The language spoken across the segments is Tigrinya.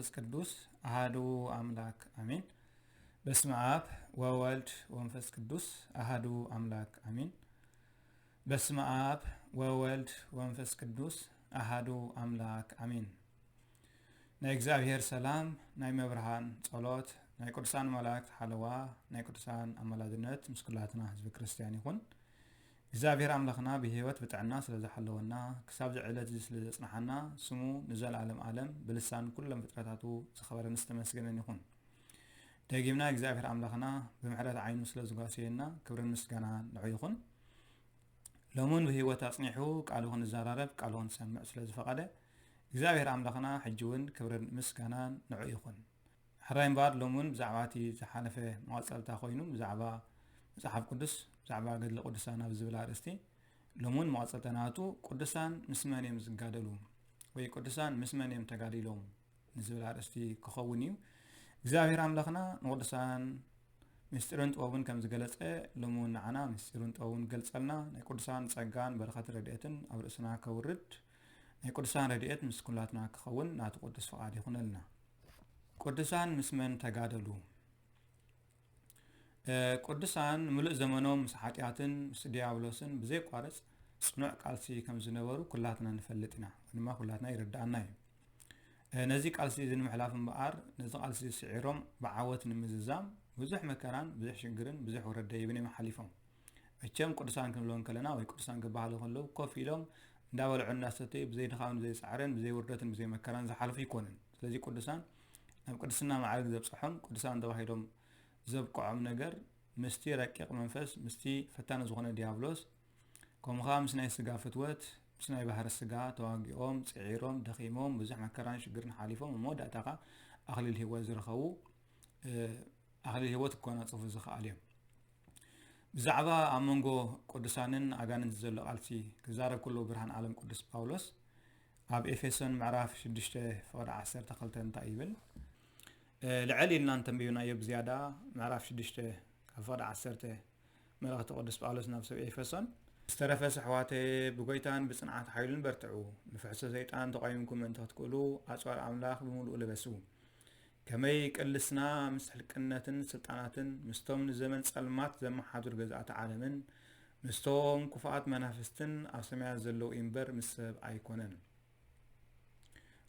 መንፈስ ቅዱስ ኣሃዱ ኣምላክ ኣሜን። በስመ ኣብ ወወልድ ወመንፈስ ቅዱስ ኣሃዱ ኣምላክ ኣሜን። በስመ ኣብ ወወልድ ወመንፈስ ቅዱስ ኣሃዱ ኣምላክ ኣሜን። ናይ እግዚኣብሔር ሰላም፣ ናይ መብርሃን ጸሎት፣ ናይ ቅዱሳን መላእክት ሓለዋ፣ ናይ ቅዱሳን ኣማላድነት ምስ ኩላትና ህዝቢ ክርስትያን ይኹን። እግዚኣብሔር ኣምላኽና ብህይወት ብጥዕና ስለ ዝሓለወና፣ ክሳብ እዚ ዕለት እዚ ስለ ዘጽንሓና፣ ስሙ ንዘለኣለም ዓለም ብልሳን ኩሎም ፍጥረታቱ ዝኸበረን ዝተመስገነን ይኹን። ደጊምና እግዚኣብሔር ኣምላኽና ብምሕረት ዓይኑ ስለ ዝጓሰየና፣ ክብርን ምስጋናን ንዑ ይኹን። ሎሙን ብህይወት ኣጽኒሑ ቃሉ ክንዘራረብ፣ ቃሉ ክንሰምዕ ስለ ዝፈቐደ፣ እግዚኣብሔር ኣምላኽና ሕጂ እውን ክብርን ምስጋናን ንዑ ይኹን። ሕራይ እምበኣር፣ ሎሙን ብዛዕባ እቲ ዝሓለፈ መቐጸልታ ኮይኑ፣ ብዛዕባ መጽሓፍ ቅዱስ፣ ብዛዕባ ገድሊ ቅዱሳን ኣብ ዝብል ኣርእስቲ፣ ሎሙን መቐጸልታ ናቱ ቅዱሳን ምስ መን እዮም ዝጋደሉ? ወይ ቅዱሳን ምስ መን እዮም ተጋዲሎም? ንዝብል ኣርእስቲ ክኸውን እዩ። እግዚኣብሔር ኣምላኽና ንቅዱሳን ምስጢርን ጥበቡን ከም ዝገለጸ፣ ሎሚ እውን ንዓና ምስጢርን ጥበቡን ገልጸልና፣ ናይ ቅዱሳን ጸጋን በረኸት ረድኤትን ኣብ ርእስና ከውርድ፣ ናይ ቅዱሳን ረድኤት ምስ ኩላትና ክኸውን ናቱ ቅዱስ ፍቓድ ይኹነልና። ቅዱሳን ምስ መን ተጋደሉ? እ፣ ቅዱሳን ምሉእ ዘመኖም ምስ ሓጢኣትን ምስ ዲያብሎስን ብዘይቋርጽ ጽኑዕ ቃልሲ ከም ዝነበሩ ኩላትና ንፈልጥ ኢና፣ ወይ ድማ ኩላትና ይርድኣና እዩ። እ፣ ነዚ ቃልሲ እዚ ንምሕላፍ እምበኣር፣ ነዚ ቃልሲ እዚ ስዒሮም ብዓወት ንምዝዛም ብዙሕ መከራን ብዙሕ ሽግርን ብዙሕ ውረድ ደይብን እዮም ሓሊፎም። መቸም ቅዱሳን ክንብሎም ከለና ወይ ቅዱሳን ክበሃሉ ከለዉ ኮፍ ኢሎም እንዳበልዑ እንዳሰተዩ ብዘይ ድኻምን ብዘይ ጻዕርን ብዘይ ውርደትን ብዘይ መከራን ዝሓልፉ ኣይኮኑን። ስለዚ ቅዱሳን ናብ ቅድስና ማዕረግ ዘብጽሖም ቅዱሳን ተባሂሎም ዘብቅዖም ነገር ምስቲ ረቂቕ መንፈስ ምስቲ ፈታኒ ዝኾነ ዲያብሎስ ከምኡ ኸኣ ምስ ናይ ስጋ ፍትወት ምስ ናይ ባህሪ ስጋ ተዋጊኦም ጽዒሮም ደኺሞም ብዙሕ መከራን ሽግርን ሓሊፎም ኣብ መወዳእታ ኸኣ ኣኽሊል ህይወት ዝረኸቡ እ፣ ኣኽሊል ህይወት ክጎናጸፉ ዝኸኣሉ እዮም። ብዛዕባ ኣብ መንጎ ቅዱሳንን ኣጋንንትን ዘሎ ቃልሲ ክዛረብ ከሎ ብርሃን ዓለም ቅዱስ ጳውሎስ ኣብ ኤፌሶን ምዕራፍ ሽዱሽተ ፍቕዲ ዓሰርተ ክልተ እንታይ ይብል? እ፣ ልዕል ኢልና እንተንቢብናዮ ብዝያዳ ምዕራፍ ሽዱሽተ ካብ ፍቕዲ ዓሰርተ መልእኽቲ ቅዱስ ጳውሎስ ናብ ሰብ ኤፌሶን፣ ዝተረፈስ ኣሕዋተየ ብጎይታን ብጽንዓት ሓይሉን በርትዑ፣ ንፍሕሶ ሰይጣን ተቋይምኩም ምእንቲ ክትክእሉ ኣጽዋር ኣምላኽ ብምሉኡ ልበሱ። ከመይ ቅልስና ምስ ሕልቅነትን ስልጣናትን ምስቶም ንዘመን ጸልማት ዘመሓድሩ ገዛእቲ ዓለምን ምስቶም ክፉኣት መናፍስትን ኣብ ሰማያት ዘለዉ እምበር ምስ ሰብ ኣይኮነን።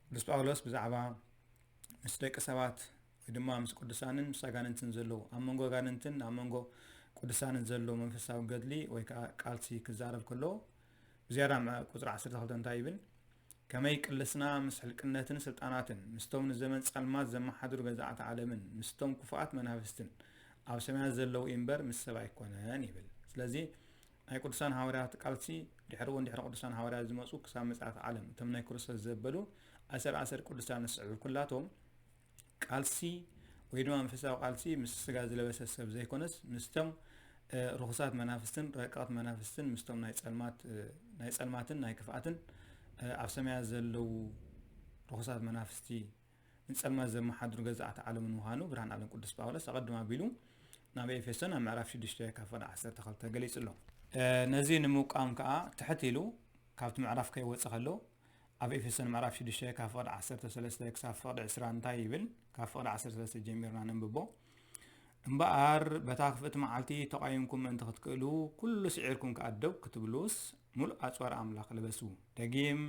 ቅዱስ ጳውሎስ ብዛዕባ ምስ ደቂ ሰባት ወይ ድማ ምስ ቅዱሳንን ምስ ኣጋንንትን ዘለዉ ኣብ መንጎ ኣጋንንትን ኣብ መንጎ ቅዱሳንን ዘሎ መንፈሳዊ ገድሊ ወይ ከዓ ቃልሲ ክዛረብ ከሎ ብዝያዳ ቁፅሪ ዓሰርተ ክልተ እንታይ ይብል? ከመይ ቅልስና ምስ ሕልቅነትን ስልጣናትን ምስቶም ንዘመን ጸልማት ዘመሓድሩ ገዛእቲ ዓለምን ምስቶም ክፉኣት መናፍስትን ኣብ ሰማያት ዘለዉ እምበር ምስ ሰብ ኣይኮነን ይብል። ስለዚ ናይ ቅዱሳን ሃዋርያት ቃልሲ ድሕሪ እውን ድሕሪ ቅዱሳን ሃዋርያት ዝመፁ ክሳብ ምጽኣት ዓለም እቶም ናይ ክርስቶስ ዘበሉ ኣሰር ኣሰር ቅዱሳን ዝስዕቡ ኩላቶም ቃልሲ ወይ ድማ መንፈሳዊ ቃልሲ ምስ ስጋ ዝለበሰ ሰብ ዘይኮነስ ምስቶም ርኹሳት መናፍስትን ረቀቕት መናፍስትን ምስቶም ናይ ጸልማት ናይ ጸልማትን ናይ ክፍኣትን ኣብ ሰማያት ዘለዉ ርኹሳት መናፍስቲ ንጸልማት ዘመሓድሩ ገዛእቲ ዓለምን ምዃኑ ብርሃን ዓለም ቅዱስ ጳውሎስ ኣቐድም ኣቢሉ ናብ ኤፌሶን ኣብ ምዕራፍ ሽዱሽተ ካብ ፍቕዲ ዓሰርተ ክልተ ገሊጹ ኣሎ። ነዚ ንምውቃም ከኣ ትሕት ኢሉ ካብቲ ምዕራፍ ከይወጽእ ከሎ ኣብ ኤፌሶን ምዕራፍ ሽዱሽተ ካብ ፍቕዲ ዓሰርተ ሰለስተ ክሳብ ፍቕዲ ዕስራ እንታይ ይብል? ካብ ፍቕዲ ዓሰርተ ሰለስተ ጀሚርና ነንብቦ። እምበኣር በታ ክፍእቲ መዓልቲ ተቓይምኩም ምእንቲ ክትክእሉ ኩሉ ስዒርኩም ከኣ ደው ክትብሉስ ምሉእ ኣጽዋር ኣምላኽ ልበሱ። ደጊም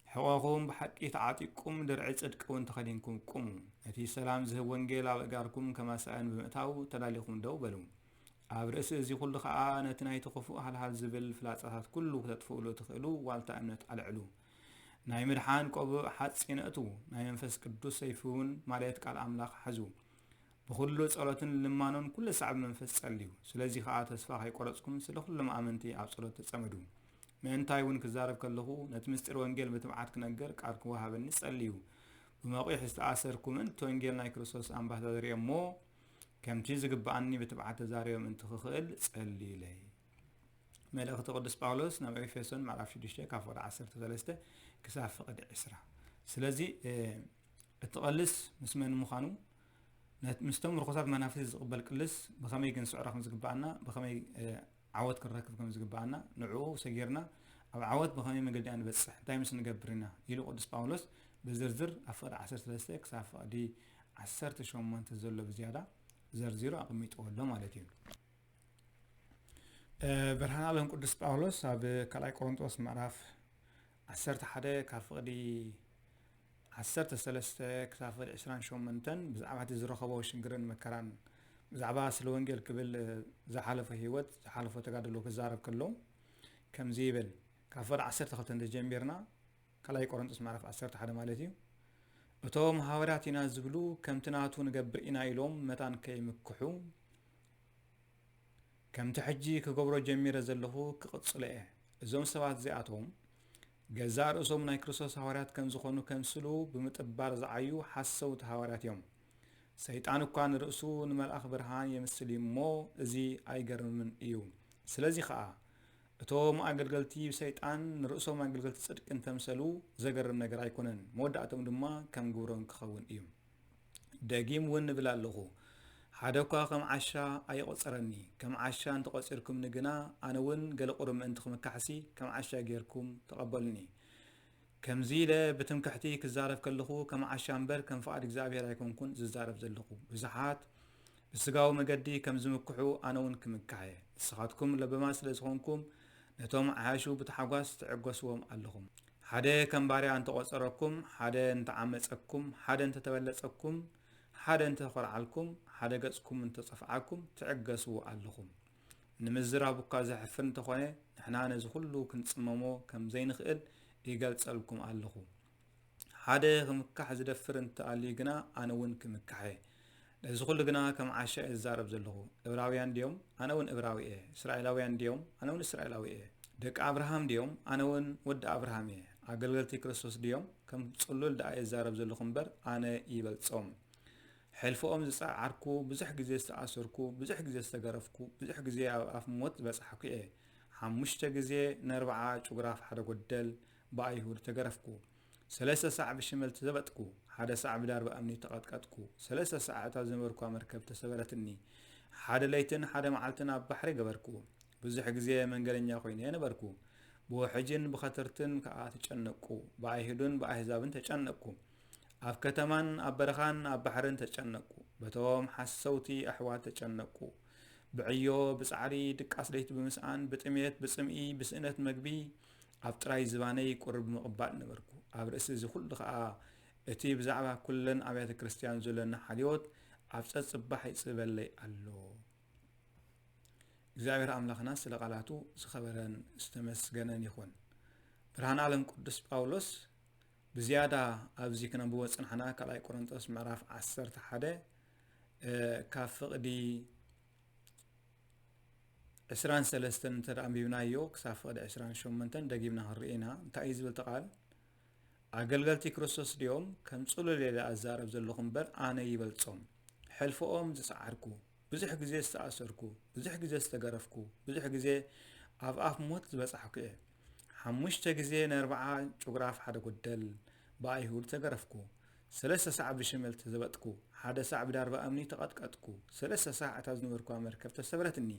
ሕቖኹም ብሓቂ ተዓጢቅኩም ድርዒ ጽድቂ እውን ተኸዲንኩም ቁሙ። ነቲ ሰላም ዝህብ ወንጌል ኣብ ኣእጋርኩም ከማሳእን ብምእታው ተዳሊኹም ደው በሉ። ኣብ ርእሲ እዚ ኩሉ ኸኣ ነቲ ናይቲ ክፉእ ሃልሃል ዝብል ፍላጻታት ኩሉ ክተጥፍእሉ ትኽእሉ ዋልታ እምነት ኣልዕሉ። ናይ ምድሓን ቆቡእ ሓጺን እትዉ፣ ናይ መንፈስ ቅዱስ ሰይፊ እውን ማለት ቃል ኣምላኽ ሓዙ። ብኹሉ ጸሎትን ልማኖን ኩሉ ሳዕ ብመንፈስ ጸልዩ። ስለዚ ኸኣ ተስፋ ከይቆረጽኩም ስለ ኩሎም ኣመንቲ ኣብ ጸሎት ተጸመዱ። ምእንታይ እውን ክዛረብ ከለኹ ነቲ ምስጢር ወንጌል ብትብዓት ክነግር ቃል ክወሃበኒ ጸልዩ። ብመቑሕ ዝተኣሰርኩ ምእንቲ ወንጌል ናይ ክርስቶስ ኣምባሳደር እየ እሞ ከምቲ ዝግብኣኒ ብትብዓት ተዛርዮም እንትኽኽእል ጸልዩለይ። መልእኽቲ ቅዱስ ጳውሎስ ናብ ኤፌሶን ምዕራፍ ሽዱሽተ ካብ ፍቕዲ ዓሰርተ ሰለስተ ክሳብ ፍቕዲ ዕስራ። ስለዚ እቲ ቅልስ ምስ መን ምዃኑ ምስቶም ርኹሳት መናፍስቲ ዝቕበል ቅልስ ብኸመይ ክንስዕሮ ከም ዝግብኣና ብኸመይ ዓወት ክንረክብ ከም ዝግብኣና ንዕኡ ሰጊርና ኣብ ዓወት ብኸመይ መገዲ ንበፅሕ እንታይ ምስ ንገብር ኢና ኢሉ ቅዱስ ጳውሎስ ብዝርዝር ኣብ ፍቕዲ ዓሰርተ ሰለስተ ክሳብ ፍቕዲ ዓሰርተ ሸሞንተ ዘሎ ብዝያዳ ዘርዚሩ ኣቐሚጥዎ ኣሎ ማለት እዩ። ብርሃን ዓለም ቅዱስ ጳውሎስ ኣብ ካልኣይ ቆሮንጦስ ምዕራፍ ዓሰርተ ሓደ ካብ ፍቕዲ ዓሰርተ ሰለስተ ክሳብ ፍቕዲ ዕስራን ሸሞንተን ብዛዕባ እቲ ዝረኸቦ ሽግርን መከራን፣ ብዛዕባ ስለ ወንጌል ክብል ዝሓለፎ ህይወት፣ ዝሓለፎ ተጋድሎ ክዛረብ ከሎ ከምዚ ይብል። ካብ ፍቕዲ ዓሰርተ ክልተ እንተጀሚርና፣ ካልኣይ ቆሮንጦስ ምዕራፍ ዓሰርተ ሓደ ማለት እዩ። እቶም ሃዋርያት ኢና ዝብሉ ከምቲ ናቱ ንገብር ኢና ኢሎም መታን ከይምክሑ፣ ከምቲ ሕጂ ክገብሮ ጀሚረ ዘለኹ ክቕጽሎ እየ። እዞም ሰባት እዚኣቶም ገዛእ ርእሶም ናይ ክርስቶስ ሃዋርያት ከም ዝኾኑ ከምስሉ ብምጥባር ዝዓዩ ሓሰውቲ ሃዋርያት እዮም። ሰይጣን እኳ ንርእሱ ንመልኣኽ ብርሃን የምስል እዩ እሞ፣ እዚ ኣይገርምን እዩ። ስለዚ ኸኣ እቶም ኣገልገልቲ ሰይጣን ንርእሶም ኣገልገልቲ ጽድቂ እንተምሰሉ ዘገርም ነገር ኣይኮነን። መወዳእቶም ድማ ከም ግብሮም ክኸውን እዩ። ደጊም እውን እብል ኣለኹ፣ ሓደ እኳ ከም ዓሻ ኣይቆጸረኒ። ከም ዓሻ እንተቖጺርኩምኒ ግና፣ ኣነ እውን ገለ ቁሩብ ምእንቲ ክምካሕሲ ከም ዓሻ ጌርኩም ተቐበሉኒ። ከምዚ ኢለ ብትምክሕቲ ክዛረብ ከለኹ፣ ከም ዓሻ እምበር ከም ፍቓድ እግዚኣብሔር ኣይኮንኩን ዝዛረብ ዘለኹ። ብዙሓት ብስጋዊ መገዲ ከም ዝምክሑ፣ ኣነ እውን ክምካሕ እየ። ንስኻትኩም ለበማት ስለ ዝኾንኩም፣ ነቶም ዓያሹ ብታሕጓስ ትዕገስዎም ኣለኹም። ሓደ ከም ባርያ እንተቖጸረኩም፣ ሓደ እንተዓመጸኩም፣ ሓደ እንተተበለጸኩም፣ ሓደ እንተኾርዓልኩም፣ ሓደ ገጽኩም እንተጸፍዓኩም፣ ትዕገስዎ ኣለኹም። ንምዝራብ እኳ ዘሕፍር እንተኾነ፣ ንሕና ነዚ ኩሉ ክንጽመሞ ከም ዘይንኽእል ይገልጸልኩም ኣለኹ። ሓደ ክምካሕ ዝደፍር እንተኣልዩ ግና፣ ኣነ እውን ክምካሕ እየ። ነዚ ኩሉ ግና ከም ዓሻ እየ ዝዛረብ ዘለኹ። እብራውያን ድዮም? ኣነ እውን እብራዊ እየ። እስራኤላውያን ድዮም? ኣነ እውን እስራኤላዊ እየ። ደቂ ኣብርሃም ድዮም? ኣነ እውን ወዲ ኣብርሃም እየ። ኣገልገልቲ ክርስቶስ ድዮም? ከም ጽሉል ደኣ እየ ዝዛረብ ዘለኹ እምበር፣ ኣነ ይበልጾም። ሕልፈኦም ዝጸዓርኩ፣ ብዙሕ ግዜ ዝተኣሰርኩ፣ ብዙሕ ግዜ ዝተገረፍኩ፣ ብዙሕ ግዜ ኣብ ኣፍ ሞት ዝበጻሕኩ እየ። ሓሙሽተ ግዜ ነርብዓ ጭጉራፍ ሓደ ጎደል ብኣይሁድ ተገረፍኩ። ሰለስተ ሳዕ ብሽመል ተዘበጥኩ፣ ሓደ ሳዕ ብዳርባ እምኒ ተቐጥቀጥኩ። ሰለስተ ሳዕ እታ ዝነበርኩዋ መርከብ ተሰበረትኒ። ሓደ ለይትን ሓደ መዓልትን ኣብ ባሕሪ ገበርኩ። ብዙሕ ግዜ መንገደኛ ኮይነ ነበርኩ። ብውሕጅን ብኸተርትን ከኣ ተጨነቅኩ። ብኣይሁድን ብኣህዛብን ተጨነቅኩ። ኣብ ከተማን ኣብ በረኻን ኣብ ባሕርን ተጨነቅኩ። በቶም ሓሰውቲ ኣሕዋት ተጨነቅኩ። ብዕዮ፣ ብጻዕሪ፣ ድቃስ ለይቲ ብምስኣን፣ ብጥሜት፣ ብጽምኢ፣ ብስእነት መግቢ፣ ኣብ ጥራይ ዝባነይ ቁሪ ብምቕባል ነበርኩ። ኣብ ርእሲ እዚ ኩሉ ኸኣ፣ እቲ ብዛዕባ ኩለን ኣብያተ ክርስትያን ዘሎኒ ሓልዮት ኣብ ጸጽባሕ ይጽበለይ ኣሎ። እግዚኣብሔር ኣምላኽና ስለ ቃላቱ ዝኸበረን ዝተመስገነን ይኹን። ብርሃን ዓለም ቅዱስ ጳውሎስ ብዝያዳ ኣብዚ ክነንብቦ ዝጸናሕና ካልኣይ ቆሮንጦስ ምዕራፍ ዓሰርተ ሓደ፣ እ፣ ካብ ፍቕዲ ዕስራን ሰለስተን እንተ ደኣ ኣንቢብናዮ ክሳብ ፍቕዲ ዕስራን ሸሞንተን ደጊምና ክንርኢ ኢና። እንታይ እዩ ዝብል እቲ ቃል? ኣገልገልቲ ክርስቶስ ድዮም? ከም ጽሉል እየ ደኣ ዝዛረብ ዘለኹ እምበር፣ ኣነ ይበልጾም። ሕልፈኦም ዝጸዓርኩ፣ ብዙሕ ግዜ ዝተኣሰርኩ፣ ብዙሕ ግዜ ዝተገረፍኩ፣ ብዙሕ ግዜ ኣብ ኣፍ ሞት ዝበጻሕኩ እየ። ሓሙሽተ ግዜ ነርብዓ ጭጉራፍ ሓደ ጎደል ብኣይሁድ ተገረፍኩ። ሰለስተ ሳዕ ብሽመል ተዘበጥኩ፣ ሓደ ሳዕ ብዳርባ እምኒ ተቐጥቀጥኩ። ሰለስተ ሳዕ እታ ዝነበርኩዋ መርከብ ተሰብረትኒ።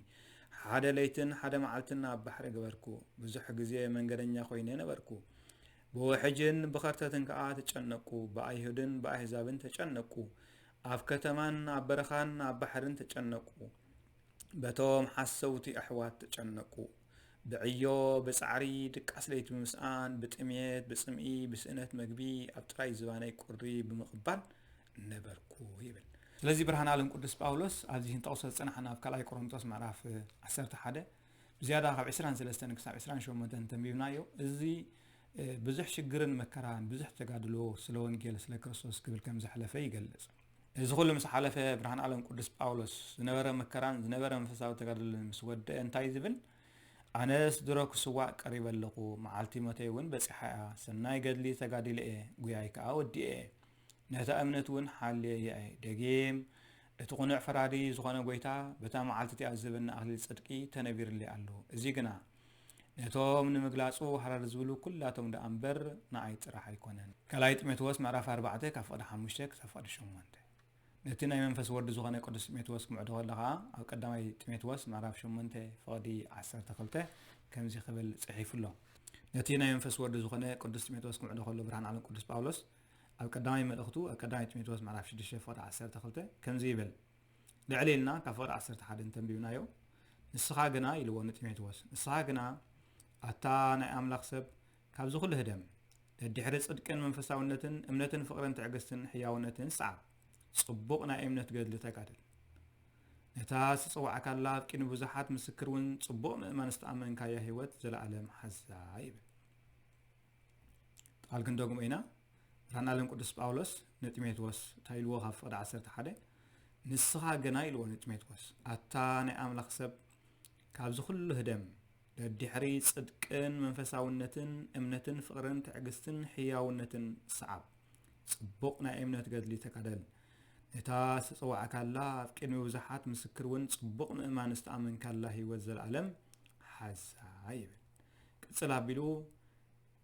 ሓደ ለይትን ሓደ መዓልትን ኣብ ባሕሪ ገበርኩ። ብዙሕ ግዜ መንገደኛ ኮይነ ነበርኩ። ብውሕጅን ብኸርተትን ከኣ ተጨነቅኩ፣ ብኣይሁድን ብኣህዛብን ተጨነቅኩ። ኣብ ከተማን ኣብ በረኻን ኣብ ባሕርን ተጨነቅኩ። በቶም ሓሰውቲ ኣሕዋት ተጨነቅኩ። ብዕዮ፣ ብጻዕሪ፣ ድቃስ ለይቲ ብምስኣን፣ ብጥሜት፣ ብጽምኢ፣ ብስእነት መግቢ፣ ኣብ ጥራይ ዝባነይ ቁሪ ብምቕባል ነበርኩ ይብል። ስለዚ ብርሃን ዓለም ቅዱስ ጳውሎስ ኣብዚ ክንጠቕሶ ዝጸናሕና ኣብ ካልኣይ ቆሮንጦስ ምዕራፍ ዓሰርተ ሓደ ብዝያዳ ካብ ዕስራን ሰለስተን ክሳብ ዕስራን ሸሞንተን እንተንቢብናዮ፣ እዚ፣ እ፣ ብዙሕ ሽግርን መከራን፣ ብዙሕ ተጋድሎ ስለ ወንጌል፣ ስለ ክርስቶስ ክብል ከም ዘሕለፈ ይገልጽ። እዚ ኩሉ ምስ ሓለፈ፣ ብርሃን ዓለም ቅዱስ ጳውሎስ ዝነበረ መከራን ዝነበረ መንፈሳዊ ተጋድሎን ምስ ወደአ እንታይ ዝብል? ኣነስ ድሮ ክስዋእ ቀሪበ ኣለኹ፣ መዓልቲ ሞተይ እውን በጺሓ እያ። ሰናይ ገድሊ ተጋዲለ እየ፣ ጉያይ ከኣ ወዲኤ እየ። ነታ እምነት እውን ሓልየ እየ። ደጊም እቲ ቅኑዕ ፈራዲ ዝኾነ ጐይታ በታ መዓልቲ እቲኣ ዝህበኒ ኣኽሊል ጽድቂ ተነቢሩለይ ኣሎ። እዚ ግና ነቶም ንምግላጹ ሃረር ዝብሉ ኩላቶም ደኣ እምበር ንዓይ ጥራሕ ኣይኮነን። ካልኣይ ጢሞቴዎስ ምዕራፍ ኣርባዕተ ካብ ፍቕዲ ሓሙሽተ ክሳብ ፍቕዲ ሸሞንተ። ነቲ ናይ መንፈስ ወዲ ዝኾነ ቅዱስ ጢሞቴዎስ ክምዕዶ ከሎ ኸኣ ኣብ ቀዳማይ ጢሞቴዎስ ምዕራፍ ሸሞንተ ፍቕዲ ዓሰርተ ክልተ ከምዚ ክብል ጽሒፉ ኣሎ። ነቲ ናይ መንፈስ ወዲ ዝኾነ ቅዱስ ጢሞቴዎስ ክምዕዶ ከሎ ብርሃን ዓለም ቅዱስ ጳውሎስ ኣብ ቀዳማይ መልእኽቱ ኣብ ቀዳማይ ጢሞቴዎስ ምዕራፍ ሽዱሽተ ፍቕዲ ዓሰርተ ክልተ ከምዚ ይብል። ልዕል ኢልና ካብ ፍቕዲ ዓሰርተ ሓደ እንተንቢብናዮ፣ ንስኻ ግና ኢልዎ ንጢሞቴዎስ፣ ንስኻ ግና ኣታ ናይ ኣምላኽ ሰብ ካብዚ ኩሉ ህደም፣ ደድሕሪ ጽድቅን መንፈሳውነትን እምነትን ፍቕርን ትዕግስትን ሕያውነትን ሰዓብ፣ ጽቡቕ ናይ እምነት ገድሊ ተጋደል። ነታ ዝተጸዋዕካላ ኣብ ቅድሚ ብዙሓት ምስክር እውን ጽቡቕ ምእማን ዝተኣመንካያ ህይወት ዘለኣለም ሓዛ ይብል። ቃል ክንደግሞ ኢና። ብርሃን ዓለም ቅዱስ ጳውሎስ ንጢሞቴዎስ እንታይ ኢልዎ? ካብ ፍቕዲ ዓሰርተ ሓደ ንስኻ ግና ኢልዎ ንጢሞቴዎስ፣ ኣታ ናይ ኣምላኽ ሰብ ካብዚ ኩሉ ህደም፣ ደድሕሪ ጽድቅን መንፈሳውነትን እምነትን ፍቕርን ትዕግስትን ሕያውነትን ሰዓብ፣ ጽቡቕ ናይ እምነት ገድሊ ተጋደል፣ ነታ ዝተጸዋዕካላ ኣብ ቅድሚ ብዙሓት ምስክር እውን ጽቡቕ ምእማን ዝተኣመንካላ ህይወት ዘለኣለም ሓዛ ይብል። ቅጽል ኣቢሉ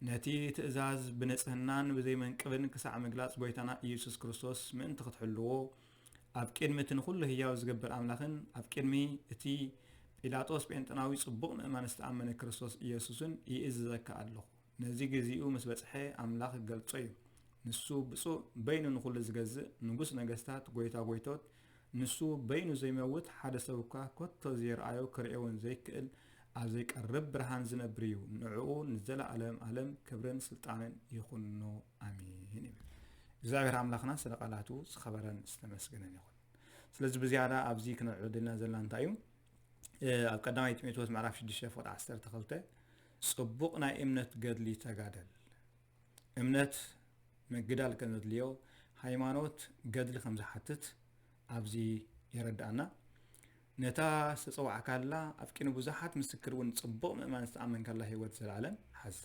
ነቲ ትእዛዝ ብንጽህናን ብዘይመንቅብን ክሳዕ ምግላጽ ጎይታና ኢየሱስ ክርስቶስ ምእንቲ ክትሕልዎ፣ ኣብ ቅድሚ እቲ ንኹሉ ህያው ዝገብር ኣምላኽን ኣብ ቅድሚ እቲ ጲላጦስ ጴንጠናዊ ጽቡቕ ምእማን ዝተኣመነ ክርስቶስ ኢየሱስን ይእዝዘካ ኣለኹ። ነዚ ግዜኡ ምስ በጽሐ ኣምላኽ ክገልጾ እዩ። ንሱ ብጹእ በይኑ ንኹሉ ዝገዝእ ንጉስ ነገስታት፣ ጎይታ ጎይቶት፣ ንሱ በይኑ ዘይመውት፣ ሓደ ሰብ እኳ ከቶ ዘይረኣዮ ክርእዮውን ዘይክእል ኣብ ዘይቀርብ ብርሃን ዝነብር እዩ። ንዕኡ ንዘለኣለም ኣለም ክብርን ስልጣንን ይኹኖ፣ ኣሜን ይብል። እግዚኣብሔር ኣምላኽና ስለ ቃላቱ ዝኸበረን ዝተመስገነን ይኹን። ስለዚ ብዝያዳ ኣብዚ ክንዕድልና ዘለና እንታይ እዩ? ኣብ ቀዳማይ ጢሞቴዎስ ምዕራፍ ሽዱሽተ ፍቕዲ ዓሰርተ ክልተ ጽቡቕ ናይ እምነት ገድሊ ተጋደል። እምነት ምግዳል ከም ዘድልዮ፣ ሃይማኖት ገድሊ ከም ዝሓትት ኣብዚ የረድኣና። ነታ ዝተጸዋዕካላ ኣብ ቅድሚ ብዙሓት ምስክር እውን ጽቡቕ ምእማን ዝተኣመንካላ ህይወት ዘለኣለም ሓዛ።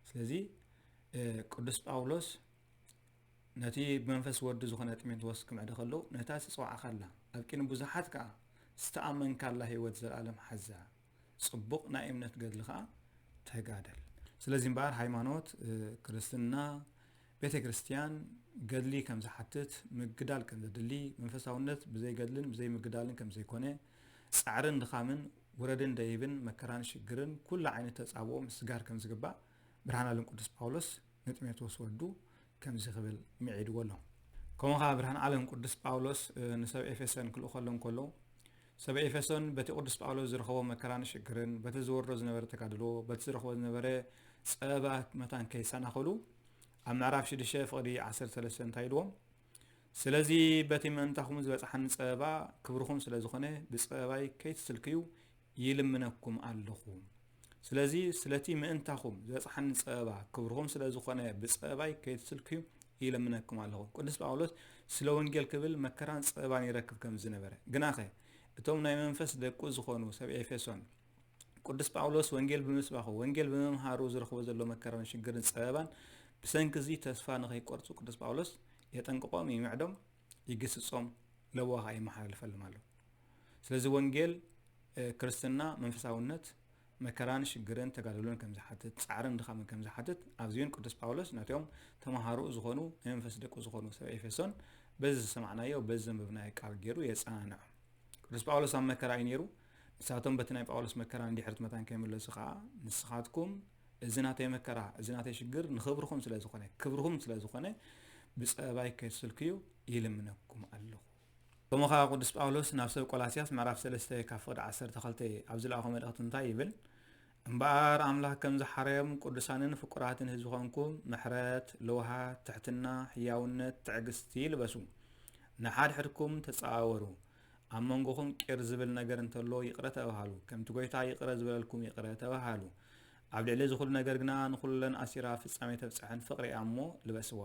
ስለዚ ቅዱስ ጳውሎስ ነቲ ብመንፈስ ወዲ ዝኾነ ጢሞቴዎስ ክምዕድ ከሎ፣ ነታ ዝተጸዋዕካላ ኣብ ቅድሚ ብዙሓት ከኣ ዝተኣመንካላ ህይወት ዘለኣለም ሓዛ፣ ጽቡቕ ናይ እምነት ገድሊ ከኣ ተጋደል። ስለዚ እምበኣር ሃይማኖት ክርስትና፣ ቤተ ክርስቲያን ገድሊ ከም ዝሓትት፣ ምግዳል ከም ዘድሊ፣ መንፈሳውነት ብዘይ ገድልን ብዘይ ምግዳልን ከም ዘይኮነ፣ ጻዕርን ድኻምን፣ ውረድን ደይብን፣ መከራን ሽግርን፣ ኩሉ ዓይነት ተጻብኦ ምስጋር ከም ዝግባእ ብርሃን ዓለም ቅዱስ ጳውሎስ ንጢሞቴዎስ ወዱ ከምዚ ክብል ምዒድዎ ኣሎ። ከምኡ ኸዓ ብርሃን ዓለም ቅዱስ ጳውሎስ ንሰብ ኤፌሶን ክልእኸሎም ከሎ፣ ሰብ ኤፌሶን በቲ ቅዱስ ጳውሎስ ዝረኸቦ መከራን ሽግርን፣ በቲ ዝወርዶ ዝነበረ ተጋድሎ፣ በቲ ዝረኸቦ ዝነበረ ጸበባ መታን ከይሰናኸሉ፣ ኣብ ምዕራፍ ሽዱሽተ ፍቕዲ ዓሰርተ ሰለስተ እንታይ ኢልዎም? ስለዚ በቲ ምእንታኹም ዝበጽሓኒ ጸበባ ክብርኹም ስለ ዝኾነ፣ ብጸበባይ ከይትስልክዩ ይልምነኩም ኣለኹ። ስለዚ ስለቲ ምእንታኹም ዝበጽሓኒ ጸበባ ክብርኹም ስለ ዝኾነ፣ ብጸበባይ ከይትስልክዩ ይልምነኩም ኣለኹ። ቅዱስ ጳውሎስ ስለ ወንጌል ክብል መከራን ጸበባን ይረክብ ከም ዝነበረ፣ ግናኸ እቶም ናይ መንፈስ ደቁ ዝኾኑ ሰብ ኤፌሶን፣ ቅዱስ ጳውሎስ ወንጌል ብምስባኹ፣ ወንጌል ብምምሃሩ ዝረኽቦ ዘሎ መከራን ሽግርን ጸበባን፣ ብሰንኪ እዚ ተስፋ ንኸይቆርጹ ቅዱስ ጳውሎስ የጠንቅቖም፣ ይምዕዶም፣ ይግስጾም፣ ለበዋ ኸዓ ይመሓላልፈሎም ኣሎ። ስለዚ ወንጌል ክርስትና መንፈሳውነት መከራን ሽግርን ተጋድሎን ከም ዝሓትት፣ ጻዕርን ድኻምን ከም ዝሓትት፣ ኣብዚውን ቅዱስ ጳውሎስ ነቲኦም ተማሃሮኡ ዝኾኑ ናይ መንፈስ ደቁ ዝኾኑ ሰብ ኤፌሶን በዚ ዝሰማዕናዮ፣ በዚ ዘንበብናዮ ቃል ገይሩ የጸናንዖም። ቅዱስ ጳውሎስ ኣብ መከራ እዩ ነይሩ። ንሳቶም በቲ ናይ ጳውሎስ መከራ ንድሕሪት መታን ከይምለሱ ኸዓ፣ ንስኻትኩም እዚ ናተይ መከራ፣ እዚ ናተይ ሽግር ንኽብርኹም ስለ ዝኾነ፣ ክብርኹም ስለ ዝኾነ፣ ብጸበባይ ከይትስልክዩ ይልምነኩም ኣለኹ። ከምኡ ኸዓ ቅዱስ ጳውሎስ ናብ ሰብ ቆላስያስ ምዕራፍ ሰለስተ ካብ ፍቕዲ ዓሰርተ ክልተ ኣብ ዝለኣኾ መልእኽቲ እንታይ ይብል? እምበኣር ኣምላኽ ከም ዝሓረዮም ቅዱሳንን ፍቁራትን ህዝቢ ኾንኩም፣ ምሕረት፣ ለውሃት፣ ትሕትና፣ ሕያውነት፣ ትዕግስቲ ልበሱ። ንሓድሕድኩም ተጸዋወሩ። ኣብ መንጎኹም ቂር ዝብል ነገር እንተሎ ይቕረ ተባሃሉ። ከምቲ ጐይታ ይቕረ ዝበለልኩም ይቕረ ተባሃሉ። ኣብ ልዕሊ እዚ ኹሉ ነገር ግና ንኹለን ኣሲራ ፍጻሜ ተብጽሐን ፍቕሪ እያ እሞ ልበስዋ።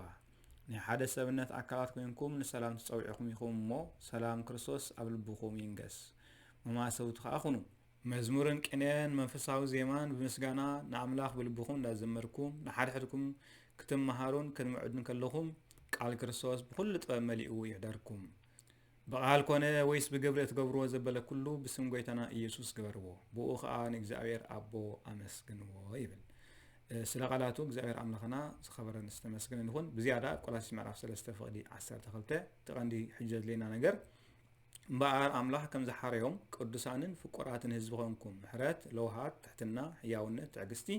ናይ ሓደ ሰብነት ኣካላት ኮይንኩም ንሰላም ተጸዊዕኹም ኢኹም እሞ፣ ሰላም ክርስቶስ ኣብ ልብኹም ይንገስ። መማሰውቲ ኸኣ ኹኑ። መዝሙርን ቅኔን መንፈሳዊ ዜማን ብምስጋና ንኣምላኽ ብልብኹም እንዳዘመርኩም ንሓድሕድኩም ክትመሃሩን ክትምዕዱን ከለኹም፣ ቃል ክርስቶስ ብኹሉ ጥበብ መሊኡ ይሕደርኩም። ብቓል ኮነ ወይስ ብግብሪ እትገብርዎ ዘበለ ኩሉ ብስም ጐይታና ኢየሱስ ግበርዎ። ብኡ ኸኣ ንእግዚኣብሔር ኣቦ ኣመስግንዎ ይብል። እ፣ ስለ ቃላቱ እግዚኣብሔር ኣምላኽና ዝኸበረን ዝተመስገነን ይኹን። ብዝያዳ ኣብ ቆላስይስ ምዕራፍ ሰለስተ ፍቕዲ ዓሰርተ ክልተ እቲ ቀንዲ ሕጂ ዘድልየና ነገር፣ እምበኣር ኣምላኽ ከም ዝሓረዮም ቅዱሳንን ፍቁራትን ህዝቢ ኾንኩም፣ ምሕረት፣ ለውሃት፣ ትሕትና፣ ሕያውነት፣ ትዕግስቲ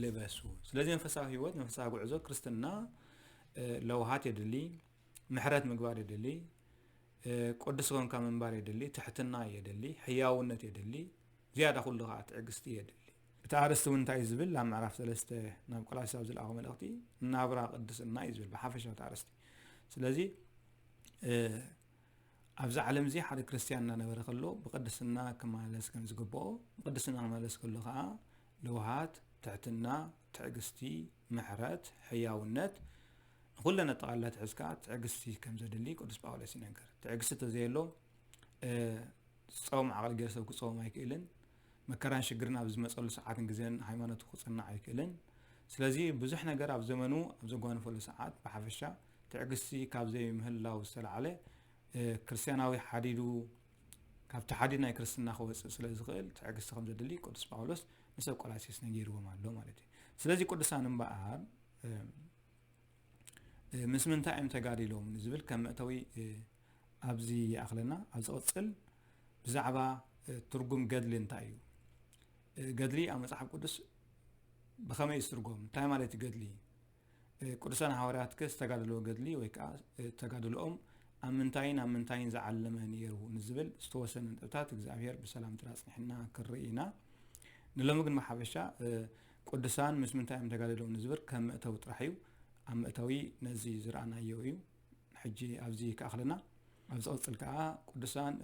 ልበሱ። ስለዚ መንፈሳዊ ህይወት፣ መንፈሳዊ ጉዕዞ ክርስትና፣ ለውሃት የድሊ፣ ምሕረት ምግባር የድሊ፣ ቅዱስ ኮንካ ምንባር የድሊ፣ ትሕትና የድሊ፣ ሕያውነት የድሊ፣ ዝያዳ ኩሉ ከዓ ትዕግስቲ የድሊ። እቲ ኣርእስቲ እውን እንታይ እዩ ዝብል? ኣብ ምዕራፍ ሰለስተ ናብ ቆላሲስ ኣብ ዝለኣኾ መልእኽቲ ናብራ ቅድስና እዩ ዝብል ብሓፈሻ እቲ ኣርእስቲ። ስለዚ ኣብዚ ዓለም እዚ ሓደ ክርስትያን እናነበረ ከሎ ብቅድስና ክመላለስ ከም ዝግብኦ፣ ብቅድስና ክመላለስ ከሎ ከዓ ለውሃት፣ ትሕትና፣ ትዕግስቲ፣ ምሕረት፣ ሕያውነት፣ ንኩለን ኣጠቓሊላ ትሕዝ ከዓ ትዕግስቲ ከም ዘድሊ ቅዱስ ጳውሎስ ይነግር። ትዕግስቲ ተዘየሎ ጾም ዓቕሊ ገይሩ ሰብ ክጾም ኣይክእልን። መከራን ሽግርን ኣብ ዝመጸሉ ሰዓትን ግዜን ሃይማኖቱ ክጽናዕ ኣይክእልን። ስለዚ ብዙሕ ነገር ኣብ ዘመኑ ኣብ ዘጓነፈሉ ሰዓት ብሓፈሻ ትዕግስቲ ካብ ዘይምህላው ዝተላዕለ ክርስትያናዊ ሓዲዱ ካብቲ ሓዲድ ናይ ክርስትና ክወፅእ ስለ ዝኽእል ትዕግስቲ ከም ዘድሊ ቅዱስ ጳውሎስ ንሰብ ቆላሲስ ነጊርዎም ኣሎ ማለት እዩ። ስለዚ ቅዱሳን እምበኣር ምስ ምንታይ እዮም ተጋዲሎም ንዝብል ከም መእተዊ ኣብዚ ይኣኽለና። ኣብ ዝቕፅል ብዛዕባ ትርጉም ገድሊ እንታይ እዩ? ገድሊ ኣብ መፅሓፍ ቅዱስ ብኸመይ ይትርጎም? እንታይ ማለት እዩ ገድሊ? ቅዱሳን ሃዋርያት ከ ዝተጋደልዎ ገድሊ ወይ ከዓ ተጋድልኦም ኣብ ምንታይን ኣብ ምንታይን ዝዓለመ ነይሩ ንዝብል ዝተወሰነ ነጥብታት እግዚኣብሔር ብሰላም ጥራይ ኣፅኒሕና ክንርኢ ኢና። ንሎሚ ግን ብሓፈሻ ቅዱሳን ምስ ምንታይ እዮም ተጋደሎም ንዝብል ከም መእተዊ ጥራሕ እዩ። ኣብ መእተዊ ነዚ ዝረኣናዮ እዩ። ሕጂ ኣብዚ ይከኣኽለና። ኣብ ዝቕፅል ከዓ ቅዱሳን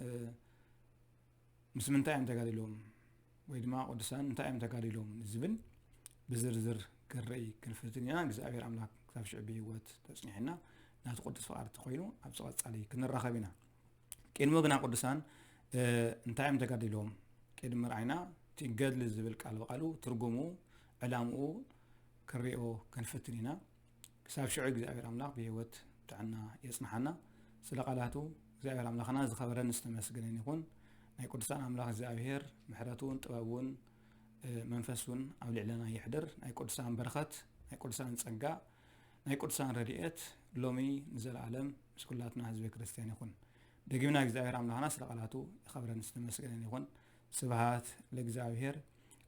ምስ ምንታይ እዮም ተጋዲሎም ወይ ድማ ቅዱሳን እንታይ እዮም ተጋዲሎም ዝብል ብዝርዝር ክንርኢ ክንፍትን ኢና። እግዚኣብሔር ኣምላክ ክሳብ ሽዑ ብህይወት ተፅኒሕና ናቲ ቅዱስ ፍቃድ ተኮይኑ ኣብ ቀፃሊ ክንራኸብ ኢና። ቅድሚ ግና ቅዱሳን እንታይ እዮም ተጋዲሎም ቅድሚ ርኣይና እቲ ገድሊ ዝብል ቃል ብቃሉ ትርጉሙ ዕላምኡ ክንሪኦ ክንፍትን ኢና። ክሳብ ሽዑ እግዚኣብሔር ኣምላኽ ብህይወት ጥዕና የጽንሓና። ስለ ቃላቱ እግዚኣብሔር ኣምላኽና ዝኸበረን ዝተመስገነን ይኹን። ናይ ቅዱሳን ኣምላኽ እግዚኣብሔር ምሕረቱን ጥበቡን መንፈሱን ኣብ ልዕለና ይሕድር። ናይ ቅዱሳን በረኸት፣ ናይ ቅዱሳን ጸጋ፣ ናይ ቅዱሳን ረድኤት ሎሚ ንዘለኣለም ምስ ኩላትና ህዝበ ክርስቲያን ይኹን። ደጊምና እግዚኣብሔር ኣምላኽና ስለ ቃላቱ ይኸብረን ዝተመስገነን ይኹን። ስብሃት ለእግዚኣብሔር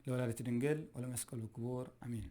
ለወላዲት ድንግል ወለመስቀሉ ክቡር ኣሜን።